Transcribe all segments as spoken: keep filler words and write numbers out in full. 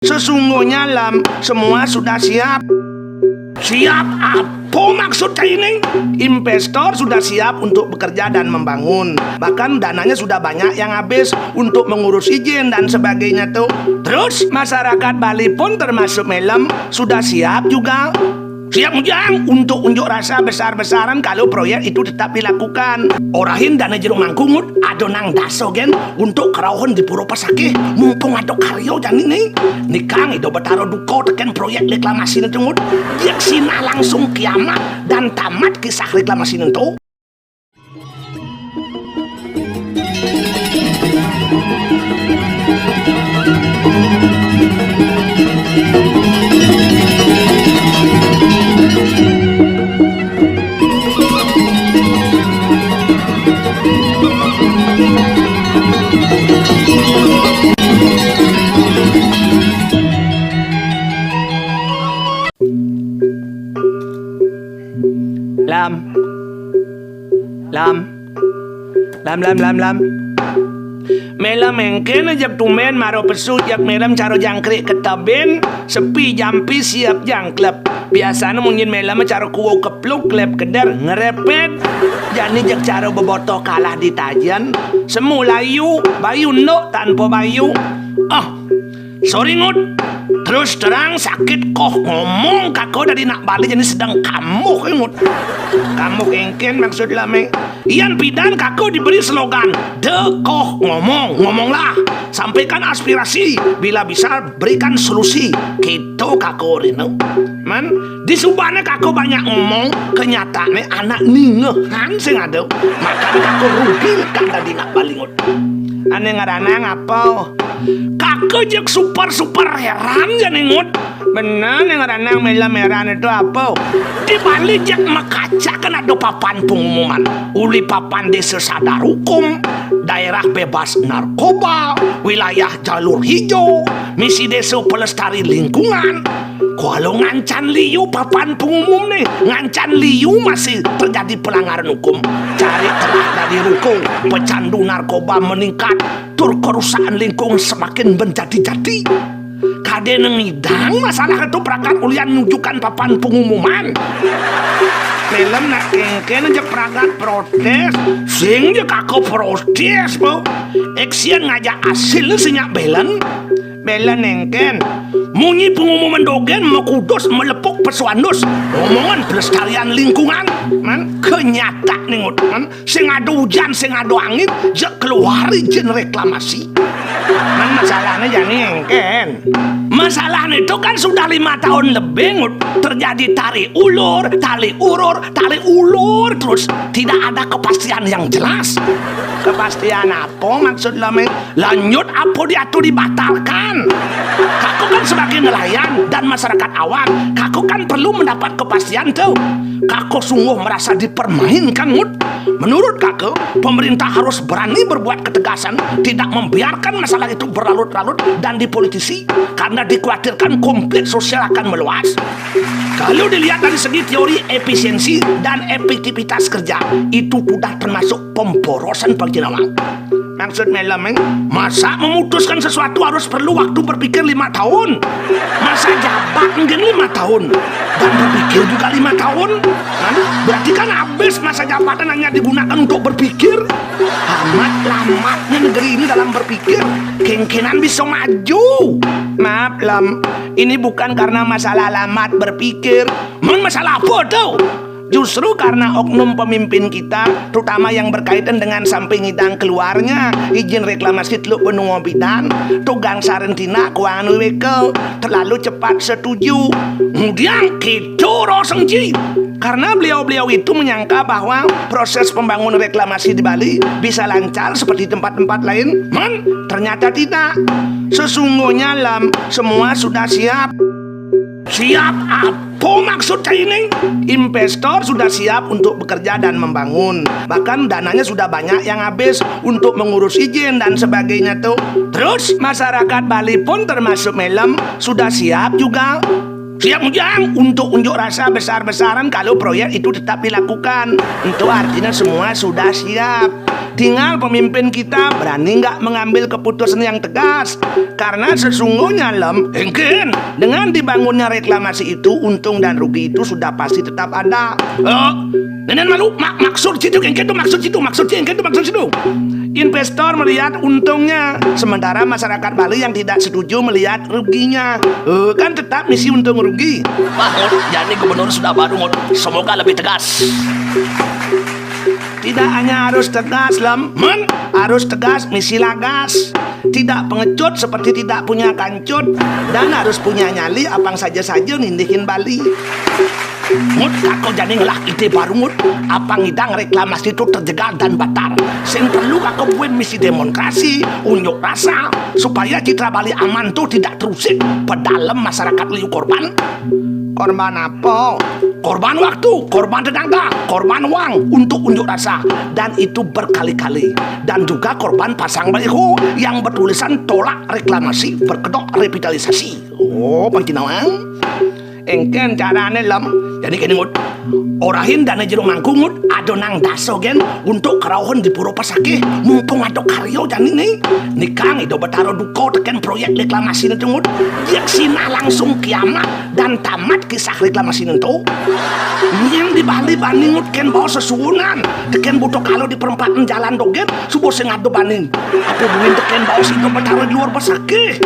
Sesungguhnya, Lam, semua sudah siap. Siap apa maksud ini? Investor sudah siap untuk bekerja dan membangun. Bahkan dananya sudah banyak yang habis untuk mengurus izin dan sebagainya tuh. Terus masyarakat Bali pun termasuk Melem sudah siap juga. Siap, Ujang, untuk unjuk rasa besar-besaran kalau proyek itu tetap dilakukan. Orahin dana jero mangkungut, ada nang dasa gen untuk kerauhan di Pura Pasakih. Mumpung ada karya jani nih. Nikang Ida Betara duka teken proyek reklamasi nento ngut. Diak sinah langsung kiamat dan tamat kisah reklamasi nento. Lam. Lam. Lam, lam, lam, lam. Melem engken jak tumben mara pesu jak Melem cara jangkrik ketebin, sepi jampi siap jangklep. Biasane munyin Melem cara kuwau kepluk klep keder ngerepet. Jani jak cara bebotoh kalah ditajen, semu layu, bayu nduk tanpa bayu. Ah, sorry, Ngut. Terus terang sakit koh ngomong, kako dadi nak Bali jani sedang kambuh, Ngut. Kambuh engken maksud lame. Yan pidan kako diberi slogan, "De koh ngomong, ngomonglah. Sampaikan aspirasi, bila bisa berikan solusi." Kito kako rino. Man, disubane kako banyak ngomong, kenyataane anak ningehan sing ada. Makane kako rugi lekad dadi nak Bali, Ngut. Ane ngaranang apa? Kaka jek super-super heran jani, Ngut. Bener nih ngaranang Melem heran itu apa? Di Bali jek makaca kan ada papan pengumuman. Uli papan Desa Sadar Hukum, daerah bebas narkoba, wilayah jalur hijau, misi desa pelestari lingkungan. Kalau ngancan liu papan pengumum nih, ngancan liu masih terjadi pelanggaran hukum. Cari telah dari ruko, pecandu narkoba meningkat, tur kerusakan lingkungan semakin menjadi-jadi. Kade nengidang masalah itu pragat ulian nujukan papan pengumuman. Melem nak kengken aja pragat protes, sing je kako protes, po. Action ngajak hasil sinyak belen. Belen engken. Munyi pengumuman dogen mekudus melepuk pesuandus. Omongan pelestarian lingkungan, man, kenyata ningut, man. Sing ada hujan, sing ada angin, je keluar izin reklamasi. Man, masalahnya jani engken. Masalahnya itu kan sudah lima tahun lebih, Ngut, terjadi tarik ulur, tarik urur, tarik ulur terus. Tidak ada kepastian yang jelas. Kepastian apa maksud lo, Meng? Lanjut apa diatur dibatalkan? Kako kan sebagai nelayan dan masyarakat awam, kako kan perlu mendapat kepastian tuh. Kako sungguh merasa dipermainkan, Ngut. Menurut kako, pemerintah harus berani berbuat ketegasan, tidak membiarkan masalah itu berlarut-larut dan dipolitisi, karena dikhawatirkan konflik sosial akan meluas. Kalau dilihat dari segi teori efisiensi dan efektivitas kerja, itu sudah termasuk pemborosan, Pak Jinawang. Maksud Melem, Meng? Masa memutuskan sesuatu harus perlu waktu berpikir lima tahun? Masa jabat mungkin lima tahun? Dan berpikir juga lima tahun? Kan? Berarti kan habis masa jabatan hanya digunakan untuk berpikir. Amat lamatnya negeri ini dalam berpikir. Kengkenan bisa maju. Maaf, Lem. Ini bukan karena masalah lamat berpikir. Mun masalah apa tuh? Justru karena oknum pemimpin kita, terutama yang berkaitan dengan sampai ngidang keluarnya izin reklamasi Teluk Benua Bidan, tugang sarentina keuangan W W K, terlalu cepat setuju. Kemudian kita rosengji. Karena beliau-beliau itu menyangka bahwa proses pembangunan reklamasi di Bali bisa lancar seperti tempat-tempat lain. Man, ternyata tidak. Sesungguhnya, Lam, semua sudah siap. Siap apa maksud ini? Investor sudah siap untuk bekerja dan membangun. Bahkan dananya sudah banyak yang habis untuk mengurus izin dan sebagainya tuh. Terus masyarakat Bali pun termasuk Melem sudah siap juga. Siap, Ujang, untuk unjuk rasa besar-besaran kalau proyek itu tetap dilakukan. Itu artinya semua sudah siap. Tinggal pemimpin kita berani nggak mengambil keputusan yang tegas. Karena sesungguhnya, Lem, engken, dengan dibangunnya reklamasi itu, untung dan rugi itu sudah pasti tetap ada. Oh, nenen malu, mak maksud situ engken tuh, maksud situ, maksud situ engken tuh, maksud situ. Investor melihat untungnya, sementara masyarakat Bali yang tidak setuju melihat ruginya. Eh, kan tetap misi untung rugi. Wah, Ngut, jadi gubernur sudah baru, Ngut. Semoga lebih tegas. Tidak hanya harus tegas, Lem. Men, harus tegas, misi lagas. Tidak pengecut seperti tidak punya kancut. Dan harus punya nyali, apang saja-saja nindihin Bali. Ngut, kako jani ngelah ide baru, Ngut. Apang idang reklamasi itu terjegal dan batal. Sing perlu kako buin misi demonstrasi, unjuk rasa, supaya citra Bali aman tuh tidak terusik. Pedalem masyarakat liu korban. Korban apa? Korban waktu, korban tenaga, korban uang untuk unjuk rasa. Dan itu berkali-kali. Dan juga korban pasang baliho yang bertulisan tolak reklamasi, berkedok revitalisasi. Oh, Bang Cinawang. Engken carane, Lem. Jadi kene, Ngut. Orahin dane jero mangku, Ngut, ada nang dasa gen untuk kerauhan di Pura Pasakih. Mumpung ada karya jani nih. Nikang Ida Betara duka teken proyek reklamasi nento, Ngut. Yek sinah langsung kiamat dan tamat kisah reklamasi nento. Nying di Bali bani, Ngut, ken bawa sesuunan. Teken buta kala di perempatan jalan dogen, suba sing ada bani. Apa buin teken bawa si Ida Betara di luar Pasakih.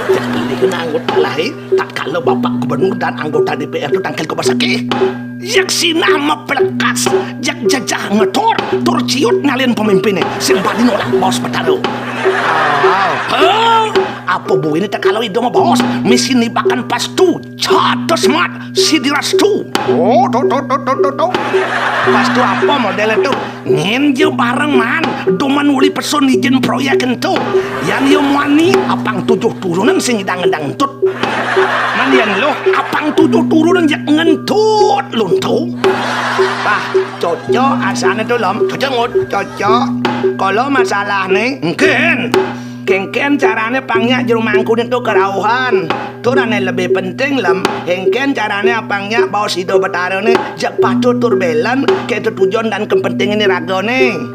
Jadi kena, Ngut, alahi. Tatkala Bapak Gubernur dan anggota D P R itu tangkil ke Pasakih, yek sinah mepelekas, yek jejeh ngetor, tur ciut ngalin pemimpinnya, sing bani nolak baos Betara. Oh, apa buin tatkala Ida mau baos, misi nibakan pastu, catus mat, sidi rastu. Oh, tuh, tuh, tuh, tuh, tuh, tuh. Pastu apa model itu? Nginjil bareng, man, duman uli pesun izin proyek ento. Yan yo muani, apang tujuh turunan sing idang ngendang entut. Man yan lo, apang tujuh turunan jak ngentut luntu. Bah, cocok asane tuh, Lem. Cocok, Ngut, cocok. Kalau masalah nih, engken. Kengken carane pang nyak jero mangku nento kerauhan. Tur ane lebih penting, Lem, kengken carane apang nyak baos Ida Betara ne jak patut tur belen ke tetujon dan kepentingan ragane.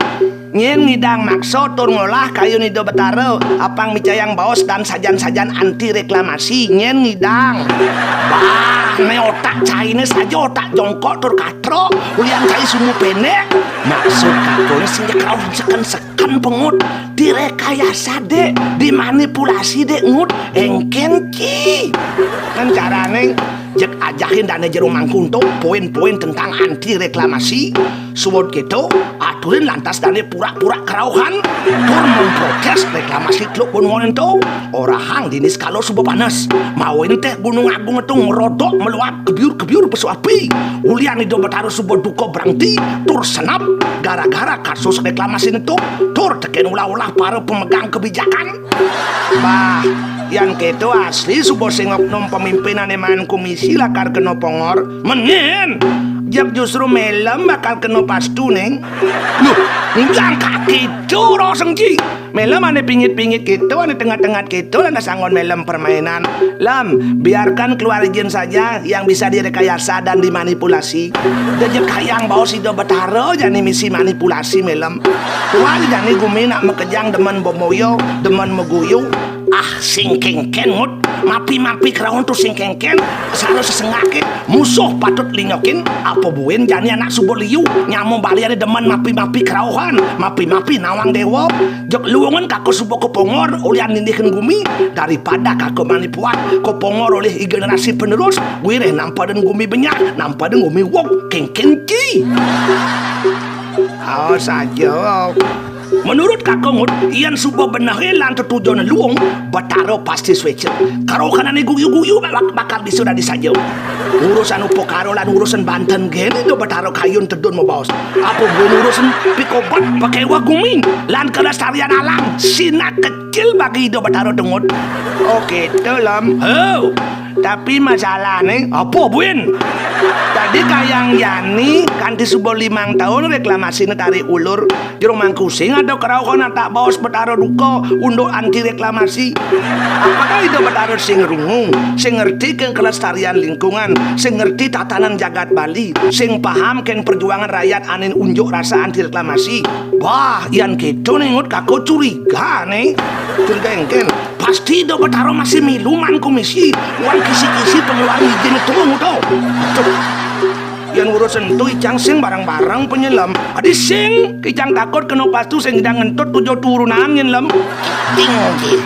Nyen ngidang maksa tur ngolah kayun Ida Betara, apang micayang baos dan sajan-sajan anti reklamasi, nyen ngidang. Bah, ne otak caine saja otak jongkok tur katro, ulian cai sumbu pendek. Maksud katone sing kerauhan seken-seken. Kan pengut, direkayasa, Dek, dimanipulasi, Dek, Ngut, engken ci. Kan carane, jek ajahin dane jero mangku nento poin-poin tentang anti reklamasi. Suwut keto, aturin lantas dane pura-pura kerauhan tur memprotes reklamasi Teluk Benoa nento. Orahang dini sekala suba panes. Mawa ento Gunung Agung nento ngerodok meluap kebyur-kebyur pesu api. Ulian Ida Betara suba duka berangti tur senep gara-gara kasus reklamasi nento, tur teken ulah-ulah para pemegang kebijakan. Bah, yan keto asli suba sing oknum pemimpinane maan komisi lakar kena pongor. Menen, jek justru Melem bakal kena pastu, Neng. Loh, ngidang kaki curo sengji. Melem ane pingit-pingit keto, ane tengat-tengat keto, lantas anggon Melem permainan. Lem, biarkan keluarga jin saja yang bisa direkayasa dan dimanipulasi. Dejek hayang baos Ida Betara jani misi manipulasi, Melem. Tuan jani gumi nak makejang demen bemoyo, demen meguyu. Ah, sing kengken, Ngut. Mapi-mapi kerauhan tu sing kengken. Selalu sesengake. Musuh patut linyokin, apa buin jani anak suba liu, nyama baliane demen mapi-mapi kerauhan, mapi-mapi nawang dewa. Jek luungan kaka suba kapongor ulian nindihin gumi, daripada kaka manipuat kapongor olih generasi penerus, wireh nampa den gumi benyah, nampa den gumi wong, kengken ci. Oh, saja. Menurut kaka, Ngut, yan suba benehe lan tetujon luung, Betara pasti swece. Kerauhanane guyu-guyu bak-, bakal bisa dadi saja. Urusan upakara lan urusan banten gene do Betara kayun tedun mabaos. Apa buin urusan pikobat pakewa gumi lan kelestarian alam, sinak kecil bagi Ida Betara, Ngut. Oh, keto, Lem. Oh. Tapi masalahné apa, Buin? Dadi kayang jani kanti suba limang taun reklamasine tarik ulur. Jero Mangkusing ada kerauh kena tak baos Betara Duka, unduk anti reklamasi. Apakah Ida Betara sing rungu, sing ngerti keng kelestarian lingkungan, sing ngerti tatanan jagat Bali, sing paham keng perjuangan rakyat anin unjuk rasa anti reklamasi? Wah, yan kéto né Ngut, kaka curiga né. Curiga éngkén. Pasti Ida Betara masih milu maan komisi, wan kisi-kisi pengeluaran izin to, Ngut. Aduh. Yan urus ento icang sing bareng-bareng penyelem. Adi sing, icang takut kena pastu sing ida ngentut tujuh turunan nyelem. Ting, ting.